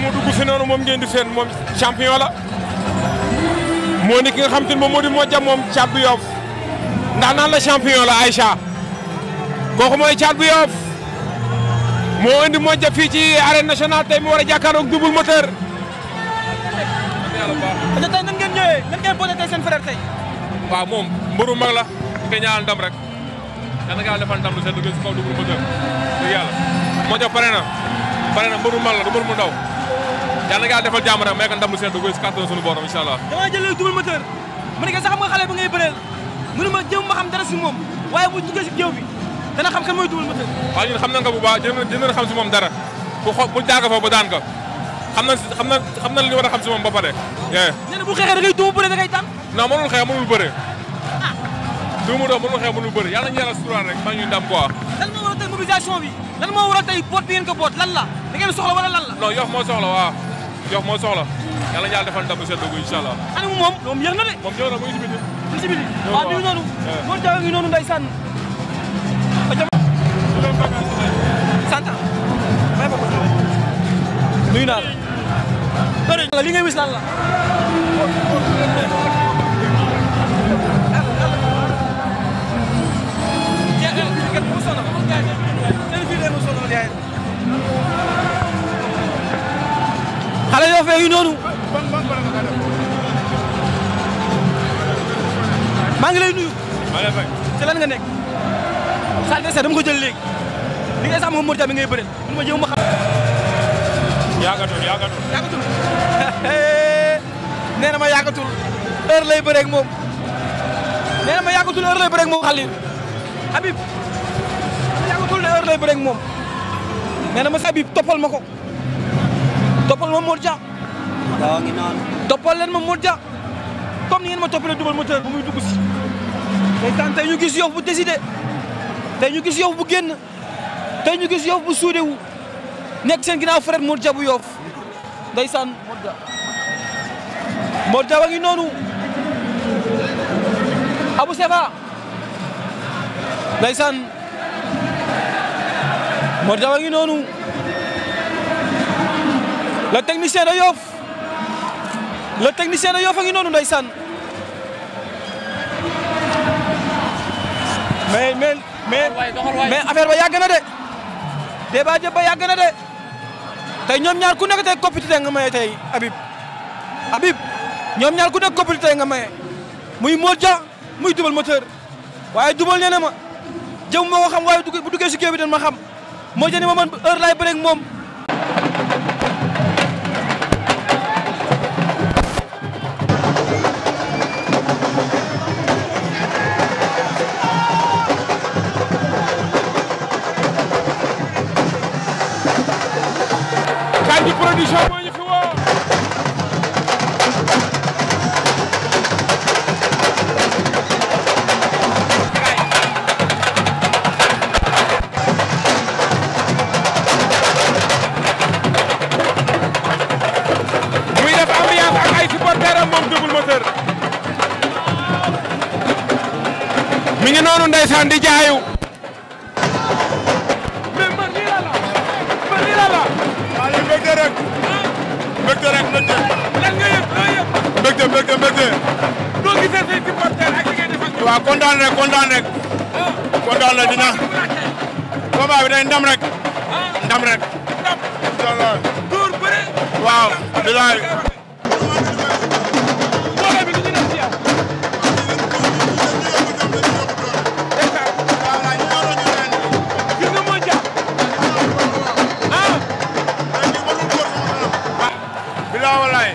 mu dugg si noonu moom ngeen di seen moom champion la moo ni ki nga xam te ne moom moo di Modja moom Thiat bu Yoff ndax naan la champion la Aïcha kooku mooy Thiat bu Yoff moo indi Modja fii ci arène nationale tey mu war a jàkkaarloog Double Moteur. parce que tey nan ngeen ñëwee nan ngeen boole tey seen frère tey. waaw moom mbëru mag la te ñaanal ndam rek yàlla nga defal ndam lu seen dugg si kaw Double Moteur dëgg yàlla Modja pare na mbëru mag la du mbër mu ndaw yàlla nga defal jàmm rek may ko ndam lu seen dugg si kàttan suñu borom incha allah. damaa jël Double Moteur ma ne ko sax xam nga xale ba ngay bëreel mënu ma jëm ma xam dara si moom waaye bu duggee si géew bi dana xam kan mooy Double Moteur. waaw ñun xam nañ ko bu baax dinañ xam si moom dara bu jaaga fa ba daan ko xam na li ñu war a xam si moom ba pare. nee na bu xeexee da ngay dóomu bëre da ngay tànn. non mënul xeex mënul bëre. dóomu doon mënul xeex mënul bëre yàlla ñu yàlla suturaal rek maa ngi ñuy ndam quoi. lan moo waral tey mobilisation bi lan moo waral tey boot bi ngeen ko boot lan la da ngeen soxla wala lan la. non Yoff moo soxla waaw Yoff moo soxla yàlla ñu yàlla defal ndam bu sedd gu incha allah. ani moom yéex na de. moom ñëw na mu ngi si biti. mu ngi si biti waaw mi ngi noonu. moo jaay ngi noonu ndeysaan. sant. nuyu naa la. bëri li ngay wis lan la. xale yoo fee ngi noonu. maa ngi lay nuyu. maa ngi lay fay. ci lan nga nekk. Sadio Seye dama ko jël léegi. li ngay sax moom Modja mi ngay bëreel. ma jéem ma xam. yaakatul. nee na ma yaakatul. heure lay bëreeg moom. nee na ma yaakatul heure lay bëreeg moom Khalil. Habib. yaakatul ne heure lay bëreeg moom. nee na ma si Habib toppal ma ko. toppal ma Modja. waaw ngi naan. toppal leen ma Modja. comme ni ngeen ma toppalee Double Moteur bu muy dugg si. tey ñu gis Yoff bu décidé. tey ñu gis Yoff bu génn. tey ñu gis Yoff bu suude wu. nekk seen ginnaaw frère Modja bu Yoff. ndeysaan Modja wa ngi noonu. Abou Sefa. ndeysaan Modja wa ngi noonu. le technicien de Yoff. le technicien de Yoff a ngi noonu ndeysaan. mais affaire ba yàgg na de. débat jëb ba yàgg na de. tey ñoom ñaar ku nekk tey compétiteur nga maye tey Habib ñoom ñaar ku nekk compétiteur nga maye muy Modja muy Double Moteur waaye Double nee na ma jëm ma ko xam waaye bu duggee si géew bi dañ ma xam Modja ni ma man heure laay bëreeg moom. Kandji production moo ñu fi woo. muy def ambiance ak ay supporters am moom Double Moteur. mi ngi noonu ndeysaan di jaayu. mbégte rek mbégte. lan nga yëg loo yëg. mbégte. noo gisee say supporter ak li ngeen def ak ñoom. waaw kontaan rek. kontaan rek dina. combat bi day ndam rek. ndam. incha allah. dóor bëre. waaw. bilaay. mbooloo bi du ñu def ci yow. gis nga Modja. bilaay walaay.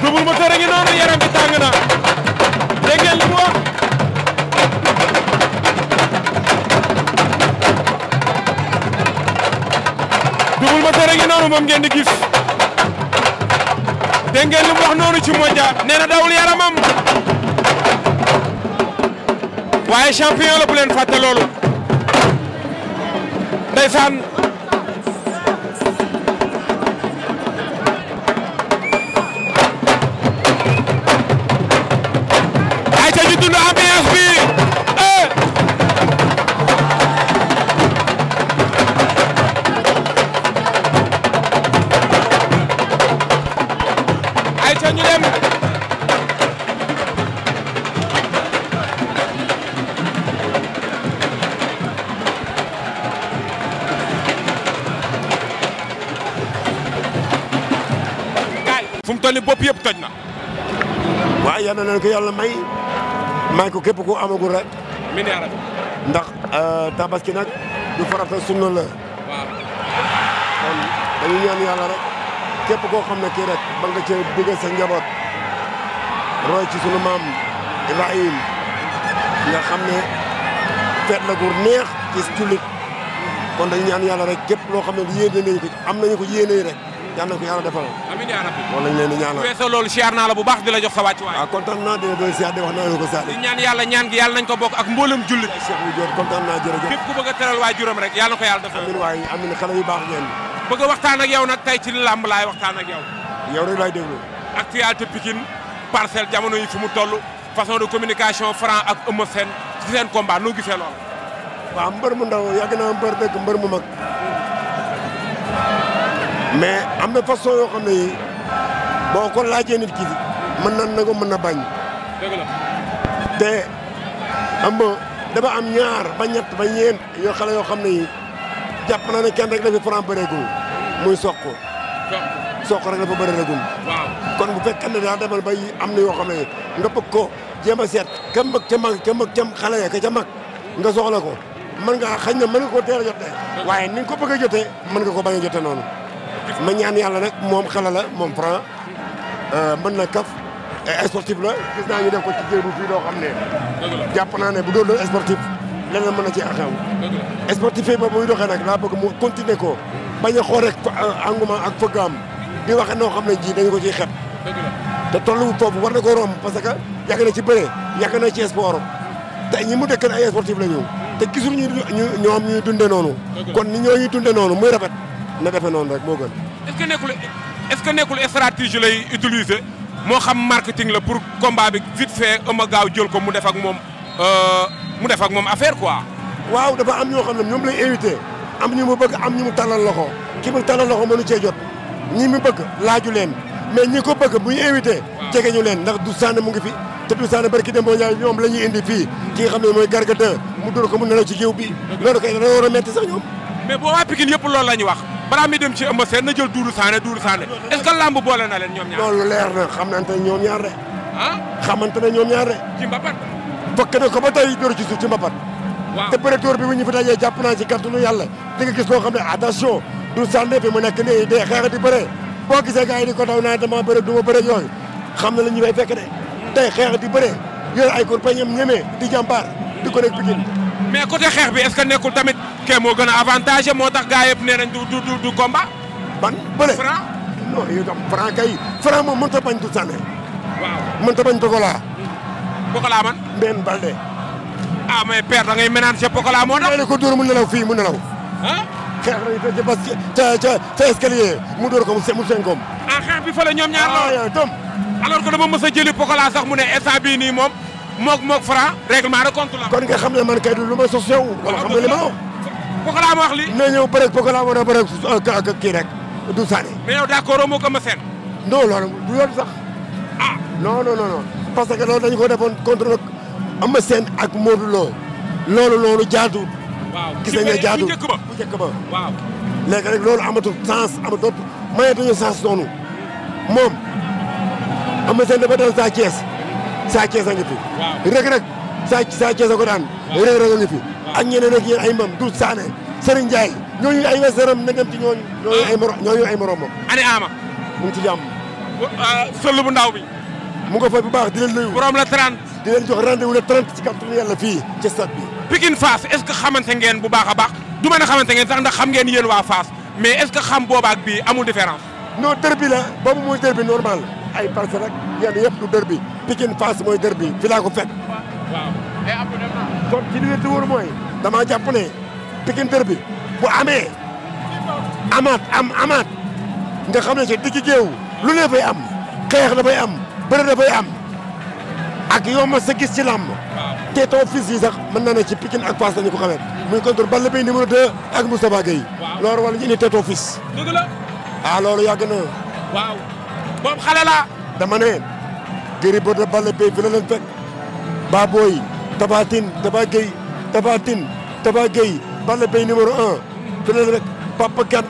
Double Moteur a ngi noonu yaram bi tàng na dégg ngeen li mu wax. Double Moteur a ngi noonu moom ngeen di gis dégg ngeen li mu wax noonu ci Modja nee na dawul yaramam waaye champion la bu leen fàtte loolu ndeysaan ay ca ñu dund ambiance bi ay ca ñu dem fu mu toll nii bopp yëpp toj na. waaw yal na leen ko yàlla may ko képp ku amagul rek. ndax tabaski nag du farata sunna la. waaw. kon dañu ñaan yàlla rek képp koo xam ne kii rek ba nga cee bëgg sa njaboot roy ci sunu maam Ibrahim nga xam ne feet la gu neex ci jullit kon dañu ñaan yàlla rek képp loo xam ne yéene nañu ko am nañu ko yéene rek. yàlla na ko yàlla defal. amiin yaa rabbi. wala ñu leen di ñaanal. bu weesoo loolu siyaar naa la bu baax di la jox sa wàccuwaay. waaw kontaan naa dina doon siyaar di wax naa la ko Saliou. di ñaan yàlla ñaan gi yàlla nañ ko bokk ak mboolem jullit. Cheikh bu Dior kontaan naa jërëjëf. képp ku bëgg a teral waajuram rek yàlla na ko yàlla defal. amiin waay amiin xale yu baax ngeen. bëgg a waxtaan ak yow nag tey ci làmb laay waxtaan ak yow. yow rek laay déglu. actualité Pikine Parcelles jamono yi fi mu toll façon de communication Franc ak Eumeu Sène ci seen combat noo gisee loolu. waaw mbër mu ndaw yàgg naa mbër dëkk mbër mu mag mais am na façon yoo xam ne yi boo ko laajee nit ki mën na nangu mën na bañ. dëgg la. te am dafa am ñaar ba ñett ba ñeent yoo xale yoo xam ne yi jàpp naa ne kenn rek la fi Franc bëreegul muy Sokh. Sokh rek dafa bëreegul. waaw kon bu fekkee ne daa demal bay am na yoo xam ne nga bëgg ko jéem a seet ka mag ca mag ca mag ca xale ya ka ca mag nga soxla ko mën nga xañ na mën nga koo teel a jotee. waaye ni nga ko bëgg a jotee mën nga ko bañ a jotee noonu. ma ñaan yàlla rek moom xale la moom Franc mën na kaf sportif la gis naa ñu def ko ci jéem fii loo xam ne. jàpp naa ne bu doon doon sportif leneen mën na ci xew. sportif yi ba muy doxee nag laa bëgg mu continuer ko bañ a xool rek engouement ak fëggaam di waxe noo xam ne ji dañu ko ciy xet. te tollu foofu war na ko romb parce que yàgg na ci bëre yàgg na ci sport te ñi mu dëkkal ay sportif la ñu te gisul ñu ñoom ñuy dunde noonu. kon ni ñoo ñuy dunde noonu muy rafet na defe noonu rek moo gën. est-ce que nekkul stratégie lay utiliser moo xam marketing la pour combat bi vite fait Eumeu gaaw jël ko mu def ak moom affaire quoi. waaw dafa am ñoo xam ne ñoom lay invité am ñu mu bëgg am ñu mu tàllal loxo ki mu tàllal loxo mënu cee jot ñi mu bëgg laaju leen mais ñi ko bëgg bu ñu invité. jege ñu leen ndax du sànni mu ngi fi te du sànni barki dem boo ñaay ñoom la ñuy indi fii ki nga xam ne mooy Garga 2 mu dóor ko mu nelaw ci géew bi loolu kay dana war a metti sax ñoom. mais boo waa Pikine yëpp loolu la ñu wax balaa mi dem ci Eumeu Sène na jël Doudou Sané est-ce que lamb boole na leen ñoom ñaar. loolu leer na xamante ne ñoom ñaar de. xamante ne ñoom ñaar de. ci mbapat. fokk na ko ba tey dóor ci suuf ci mbapat. waaw te prétoire bi bu ñu fi dajee jàpp naa ci kàttanu yàlla di nga gis koo xam ne attention du sànne fi mu nekk nii day xeex di bëre boo gisee gars yi di ko daw naa dama bëre du ma bëre yooyu xam na la ñu fay fekk de tey xeex di bëre yor ay kurpeñam ñemee di jàmbaar di ko nekk Pikine. mais côté xeex bi est-ce que nekkul tamit kee moo gën a avantage moo tax gars yëpp nee nañ du combat. ban bële Franc. non yow tam Franc kay Franc moom mënut a bañ du sànne. waaw mënut a bañ Pokola. Pokola man. Mbène Balde. ah mais père da ngay ménager Pokola moo tax. ko dóor mu nelaw fii mu nelaw. xeex nañu ca escalier mu dóor ko mu senkoom. xeex bi fële ñoom ñaar lool yow tam. alors que dama mës a jëli Pokola sax mu ne instant bii nii moom mook Franc règlement de compte la. kon nga xam ne man kay du lu ma sos yow. wala xam nga li ma wax. Pokola ma wax lii. na ñëw bëreeg Pokola moo doon bëreeg kii rek du sànni. mais yow d'accord moo ko ma seen. non loolu du yoon sax. non parce que loolu dañu ko defoon contre Eumeu Sène ak Modou Lo loolu jaadu. waaw gis nañ ne jaadu bu njëkk ba. waaw léegi rek loolu amatul sens amatul mayetuñu sens noonu moom Eumeu Sène dafa daan Sa Thiès a ngi fi. waaw rek Sa Thiès a ko daan. rek a ngi fi. ak ñeneen ak ñeneen ay mam Doudou Sané Serigne Ndiaye ñooñu ay weseram na dem ci ñooñu ay moromam. ani Ama. mu ngi ci jàmm. sëll bu ndaw bi. mu nga fay bu baax di leen nuyu. borom la 30. di leen jox rendez-vous le 30 ci kàttanu yàlla fii ci stade bi. Pikine Fass est-ce que xamante ngeen bu baax a baax du mën a xamante ngeen sax ndax xam ngeen yéen waa Fass mais est-ce que xam boobaak bii amul différence. non derby la boobu mooy derby normal ay Parcelles rek yenn yëpp du derby Pikine Fass mooy derby fi laa ko fekk. waaw ay Abdou dem na. kon ci li wér mooy damaa jàpp ne Pikine derby bu amee amaat nga xam ne ci digg géew lu ne fay am xeex dafay am bëre dafay am ak yomb sa gis ci làmb. teetoo fils yi sax mën na ne ci Pikine ak Fass lañu ko xamee muy contre Balla Gaye numéro 2 ak Moustapha Gueye. loolu wala ñu indi teetoo fils. dëgg la. loolu yàgg na. waaw boobu xale la. dama ne Gris Bordeaux Balla Gaye fi la leen fekk Baboy Tapha Tine Tapha Gueye Tapha Gueye Balla Gaye numéro 1 fi la leen fekk Papa Kane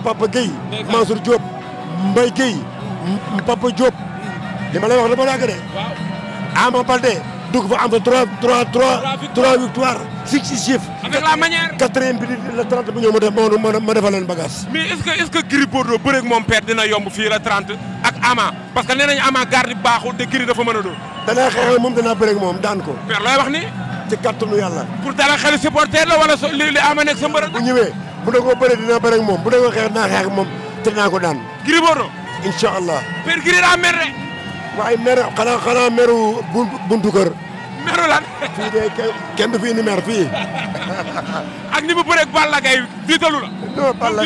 Papa Gueye Mansour Diop Mbaye Gueye Papa Diop li ma lay wax dama yàgg de. Ama Baldé dugg fa am fa 3 victoires 6 chiffres. avec la manière. 4e bi le 30 bu ñëw ma defal leen bagage. mais est-ce que Gris Bordeaux bëreeg moom père dina yomb fii la 30 ak Ama parce que nee nañu Ama garde baaxul te Gris dafa mën a doon. danaa xeex moom danaa bëreeg moom daan ko. père looy wax ni. ci kattanu yàlla. pour dara xel supporter la wala li Ama nekk sa mbërëg. bu ñëwee bu dee ko bëree dina bëreeg moom bu dee ko xeex dinaa xeex moom te dinaa ko daan. Gris Bordeaux. incha allah. père Gris daa mer de. waaye mer xanaa meru buntu kër. meru lan. fii de kenn du fi indi mer fii. ak ni mu bëreeg Balla Gaye diitalu la. non Balla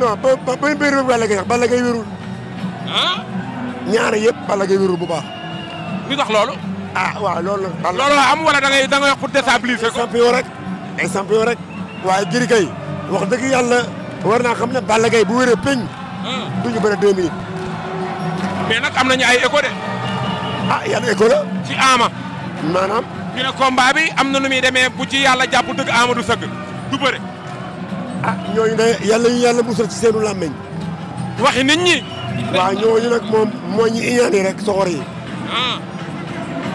non ba bëri Balla Gaye sax Balla Gaye wérul. ñaari yëpp Balla Gaye wérul bu baax. lu tax loolu. waaw loolu la. loolu la am wala da ngay wax pour déstabiliser ko. champion rek. waaye Gris kay wax dëgg yàlla war naa xam ne Balla Gaye bu wéree peñ. duñu bëre 2 minutes. mais nag am nañu ay écho de. yan écho la. ci Ama. maanaam. ñu ne combat bi am na nu muy demee bu ci yàlla jàpp dëgg Ama du sëgg du bëre. ñooñu de yàlla musal ci seenu làmmeñ. waxi nit ñi. waaw ñooñu nag moom moo ñu iñaani rek soxor yi.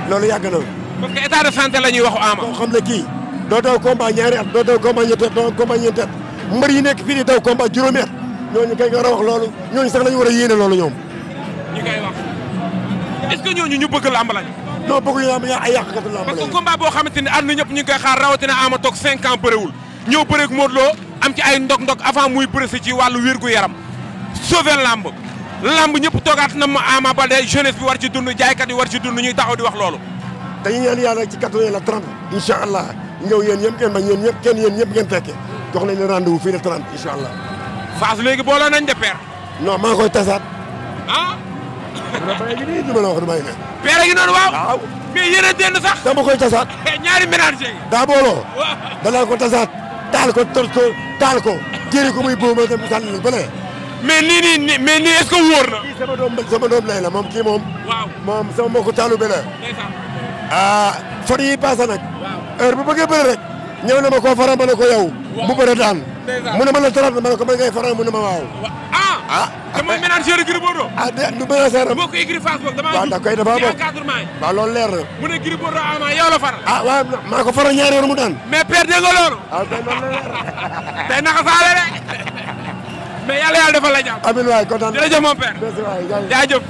loolu yàgg na. parce que état de santé la ñuy waxu Ama. boo xam ne kii doo daw combat ñaari at doo daw combat ñetti at doo combat ñeenti at mbër yi nekk fii di daw combat juróomi at ñooñu kay nga war a wax loolu ñooñu sax lañu war a yéene loolu ñoom. ñi koy wax est-ce que ñooñu ñu bëgg làmb lañu. non bëgguñu làmb ay yàqkatu làmb lañu. parce que combat boo xamante ni àdduna ñëpp ñu ngi koy xaar rawatina Ama toog 5 ans bëriwul ñëw bëreeg Modou Lo am ci ay ndog-ndog avant muy bëre si ci wàllu wér-gu-yaram sauver làmb ñëpp toogaat na ma Ama Baldé jeunesse bi war ci dund jaaykat yi war ci dund ñuy taxaw di wax loolu. dañuy ñaan yàlla ci 80 la 30 incha allah ñëw yéen ñëpp ngeen bañ yéen ñëpp ngeen fekke jox nañ leen rendez-vous fii la 30 incha allah. Fass léegi booloo nañ de père. non maa koy tasaat. dina bàyyi gi nii du ma la wax du bàyyi ne. père a ngi noonu waaw. waaw mais yéen a dend sax. dama koy tasaat. ñaari ménages daa booloo. danaa ko tasaat taal ko jëri ko muy boobu ma dem sànni leen bële. mais nii est-ce que wóor na. kii sama doom lay la moom kii moom. waaw moom sama mbokku taalu bi la. fan yii paase nag. heure bu bëggee bëre rek. ñëw na ma koo faral ma ne ko yow. bu bëre daan. mu ne ma la taraat ma ne ko man ngay faral mu ne ma waaw. te mooy ménageur Gris Bordeaux. du ménageur am. moo ko écrit Fass boog damaa. waaw da koy dafa bokk encadrement yi. waaw loolu leer na. mu ne Gris Bordeaux Ama yow la faral. waaw maa ko faral ñaari yoon mu daan. mais père dégg nga loolu. tey noonu la leer. tey naka saale de. mais yàlla defal la jàmm. amiin waay kontaan. jërëjëf mon père. merci waay jaajëf.